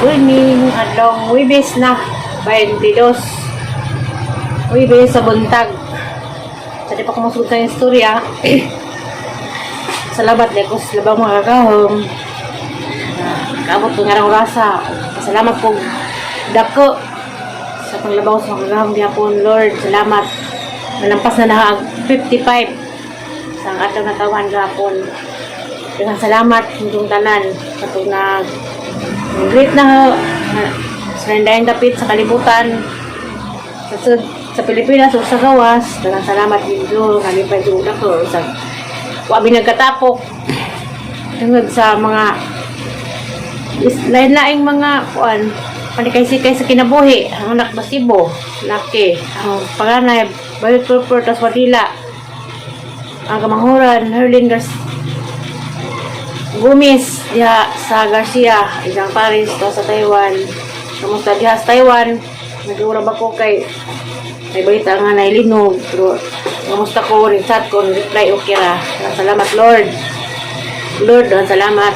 Morning, adlong Huwebes na, 22. Huwebes sa buntag. Sa di pa ko masugod sa istorya. Salamat di ko sa labang mga kagahom. Kaabot ko nga ng orasa. Salamat po dako sa panglabaw sa mga kagahom gihapon, Lord. Salamat. Nalampas na na ang 55 sa ang adlaw na tawahan gihapon. Daghang salamat inyong tanan katong nag greet na ho sa daing dapit sa kalibutan, sa Pilipinas o sa gawas. Daghang salamat ninyo. Kalipay jud ako sa wa mi nagkatapok tungod sa mga lain-laing mga kuan, panikay-sikay sa kinabuhi. Ang anak basibo laki, ang panganay Violet Purple, tas Wadila ang kamanghuran, Herlin Garcia Gumis diha sa Garcia, isang Paris to sa Taiwan. Kamusta diha sa Taiwan? Nag-ura ba ko kay may balita nga na linog, pero kamusta ko rin, chat ko, reply okay ra. Salamat, Lord. Lord, ang salamat.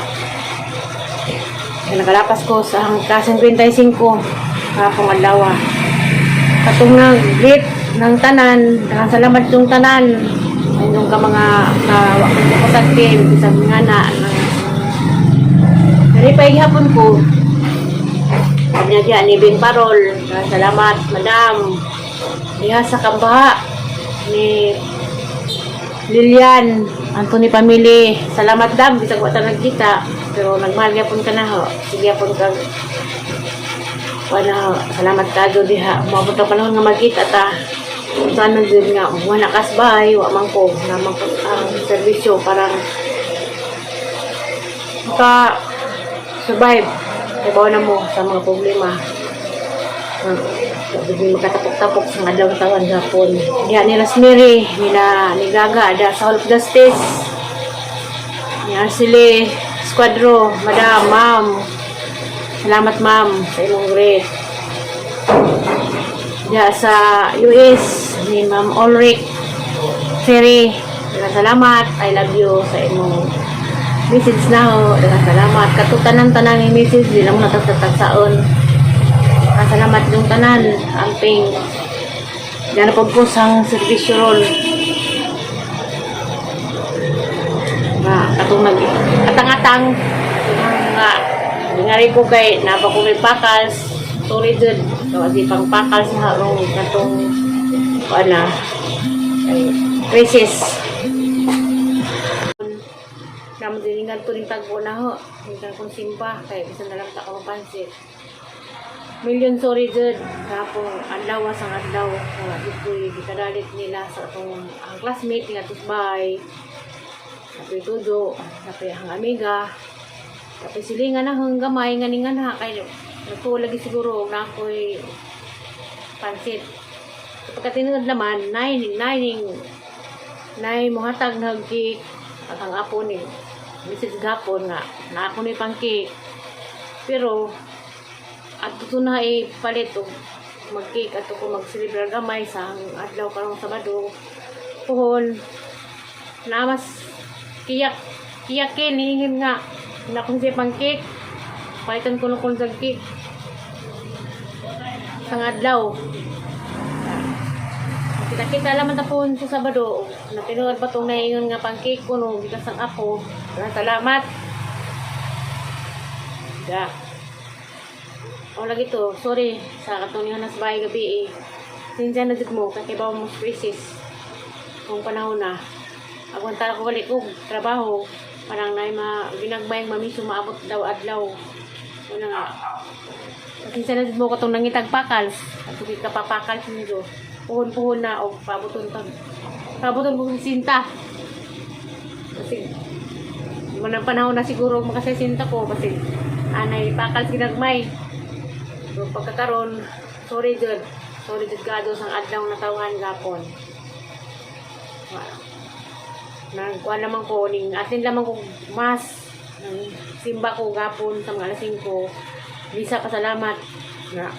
Kaya nakalapas ko sa hangka 55 hapong adlaw. Katong nag-greet ng tanan, daghang salamat yung tanan. Inyong ka mga ka wa ko pasagti bisag nga na ng Nalipay gihapon ko. Sabi niya diya ni Bing Parol. Daghang salamat, madam. Diha sa Kambaha ni Lilian Anthony Family. Salamat, dam, bisag wa ta nagkita pero nagmahal gyapon ka na ho. Sige gyapon kag wala, salamat kayo diha. Moabot ang panahon nga magkita ta. Sana din nga wala kas bahay, wa man ko naman ko ang serbisyo parang maka survive. Ibaw na mo sa mga problema. Sabi makatapok-tapok sa adlaw tawan gapon. Diha ni Rosemary, nila ni Gaga, da sa Hall of Justice. Ni Arcely Squadro, Madam, Ma'am. Salamat, ma'am, sa imong greet. Diha sa US ni Ma'am Ulrich Ferry. Salamat. I love you sa imong message na ho. Daghang salamat. Katutanan-tanan ni message, di lang mo natatagsaon. Daghang salamat yung tanan. Amping. Diyan na po ko sa serbisyo ron. Nga, katong nag atang-atang. Nga, ngari ko kay napa ko may pakals. Sorry jud. So, di pang pakals na harong katong kuan na ay crisis. Namo diningan to ning tagbo na ho. Hinggan kong simba kay bisan na lang ta ka mapansit. Million sorry jud kapong adlaw sang adlaw nga di ko'y gikadalit nila sa atong ang classmate nga tusbay. Napay tudo, napay ang amiga. Tapos silingan na hang gamay nga ningan ha kay nagtuo lagi siguro na ako'y pansit. Pagkatinod naman, nine, nine, nine, muhatag nag cake at ang apo ni Mrs. Gapon nga na ako ni pang cake. Pero at ito na ipalit og mag-cake at ko mag-celebrar gamay sa ang adlaw karong Sabado. Puhon na mas kiyak kiyakin hingin nga na kung siya pang cake, palitan ko kung sa cake sa adlaw. Kita-kita laman tapon sa Sabado. Natinuod pa tong naingon nga pang cake ko no gikas ang apo. Salamat. Da. O lagi to, sorry sa katong niya sa bahay gabi eh. Sinsya na jud mo kay kibaw mo sa crisis. Kung panahon na. Agwanta ko balik og trabaho, parang na ma ginagmayang mamiso maabot daw adlaw. Una nga. Pasensya na jud mo katong nangitag pakals. At ka papakals ninyo. Puhon-puhon na og pabuton tag. Pabuton ko sinta. Kasi manang panahon na siguro makasesinta ko kasi anay pakals ginagmay. So pagkakaron, sorry jud. Sorry jud kado sang adlaw na tawhan gapon. Wala. Nagkuha naman ko ning atin lamang ko mas ng simba ko gapon sa mga alas 5. Misa pasalamat na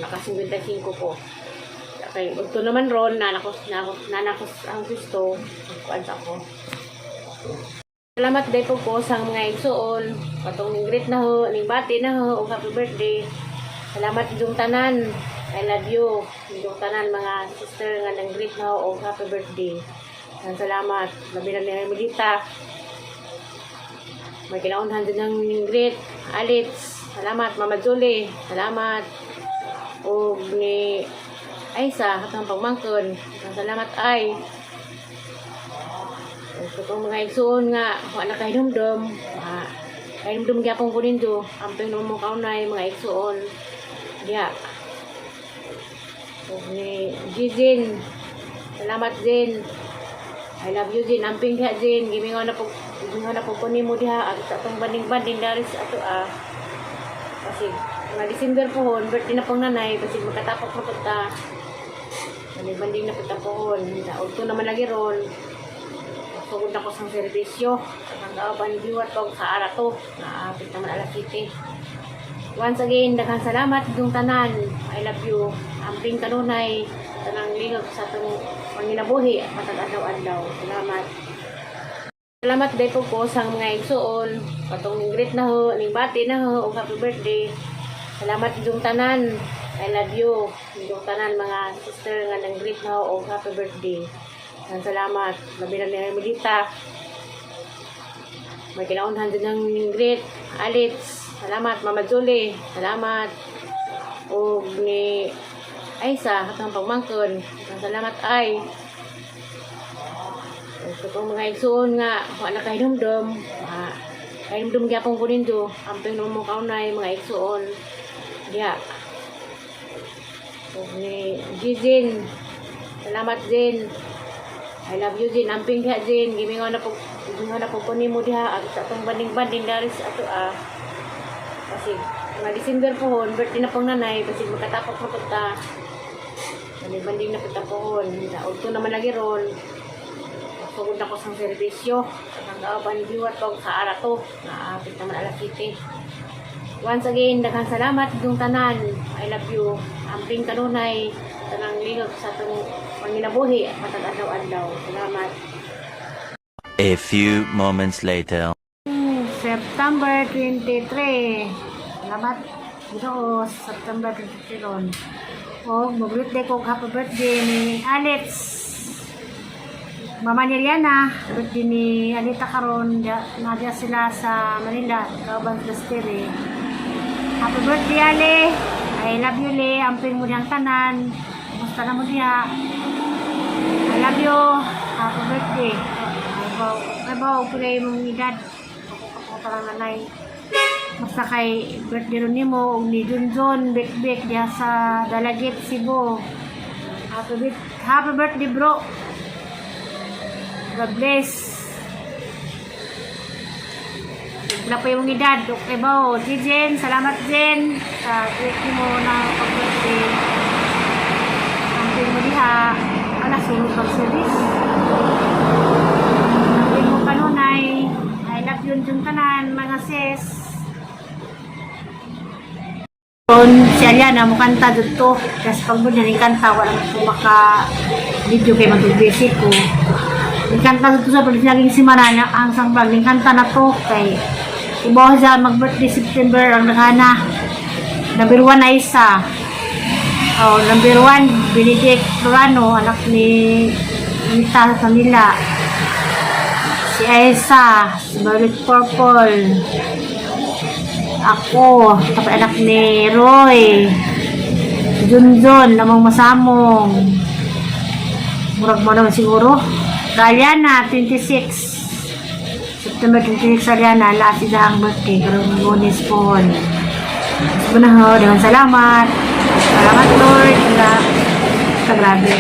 naka 55 ko. Kay udto naman ron na nako na nako ang Kristo, kuan sa ako. Salamat day po ko sa mga igsuon. Patong ning greet na ho, ning bati na ho, ug happy birthday. Salamat inyong tanan. I love you. Inyong tanan mga sister nga nang greet na ho og happy birthday. Ang salamat. Labi na ni Hermelita. May kinaunhan din ng ning greet. Alitz. Salamat, Mama Julie. Salamat. Og ni Aisa, katong pagmangkon. Salamat ay. Ug katong mga igsuon nga wa na kahinumdom. Ah, kahinumdom gyapon ko nindo. Amping mo kaunay mga igsuon. Diha. Ug ni Jin. Salamat, Jin. I love you, Jin. Amping diha, Jin. Gimingaw na po ko nimo diha at sa atong banding-banding dari sa ato ah. Kasi mga December pohon, birthday na pong nanay, kasi makatapok na po ta. Banding-banding na po ta pohon. Udto naman lagi ron. Sugod na ko sa serbisyo. Ang kauban biwat pag sa ara to. Naapit naman alas 7. Once again, daghang salamat yung tanan. I love you. Amping kanunay. Tanang lingog sa atong panginabuhi. Matag adlaw-adlaw. Salamat. Salamat day po ko sa mga igsuon. Patong ning greet na ho, ning bati na ho, ug happy birthday. Salamat yung tanan. I love you. Yung tanan mga sister nga nang greet na ho og happy birthday. Ang salamat. Labi na ni Hermelita. May kinaunhan din ng ning greet. Alitz. Salamat, Mama Julie. Salamat. Og ni Aisa, katong pagmangkon. Ang salamat ay. Ug katong mga igsuon nga wa na kahinumdom. Ah, kahinumdom gyapon ko nindo. Amping mo kaunay mga igsuon. Diha. Ug ni Jin. Salamat, Jin. I love you, Jin. Amping diha, Jin. Gimingaw na po ko nimo diha at sa atong banding-banding dari sa ato ah. Kasi mga December pohon, birthday na pong nanay, kasi makatapok na po ta. Banding-banding na po ta pohon. Udto naman lagi ron. Sugod na ko sa serbisyo. Ang kauban biwat pag sa ara to. Naapit naman alas 7. Once again, daghang salamat yung tanan. I love you. Amping kanunay. Tanang lingog sa atong panginabuhi. Matag adlaw-adlaw. Salamat. A few moments later. September 23. Salamat. Ginoo, September 23 ron. O, mag-birthday ko, happy birthday ni Alex. Mama ni Rihanna, birthday ni Alita karon, nadia sila sa Manila, Kauban Cluster eh. Happy birthday, Ale! I love you, Le. Amping mo diyang tanan. Kumusta na mo diha? I love you. Happy birthday. Ay, baw, ay, baw, pila imong edad. Ako pa lang nanay. Basta kay birthday ron nimo og ni Junjun Bekbek diha sa Dalagit, Cebu. Happy birthday, bro. God bless. Wala pa yung edad. Okay ba? O, Jen, salamat, Jen. Sa birthday mo na pag-birthday. Amping mo diha. Ala, sunod pag service. Amping mo kanunay. I love you yung tanan, mga sis. Ron, si Aliana mo kanta dito. Kasi pag mo niya kanta, wala ko maka video kay matug-busy ko. Ning kanta dito sa pag laging simana niya, ang sang vlog, ning kanta na to kay ibaw siya mag-birthday September ang naghana. Number 1 ay isa. Oh, number 1, Benedict Lorano, anak ni Nita sa Manila. Si Aisa, si Violet Purple. Ako, tapos anak ni Roy. Junjun, namang masamong. Murag mo naman siguro. Galiana, 26. September 26, Aliana, last ang birthday. Pero Lunes po. Gusto na ho, salamat. Salamat, Lord. Sa grabe.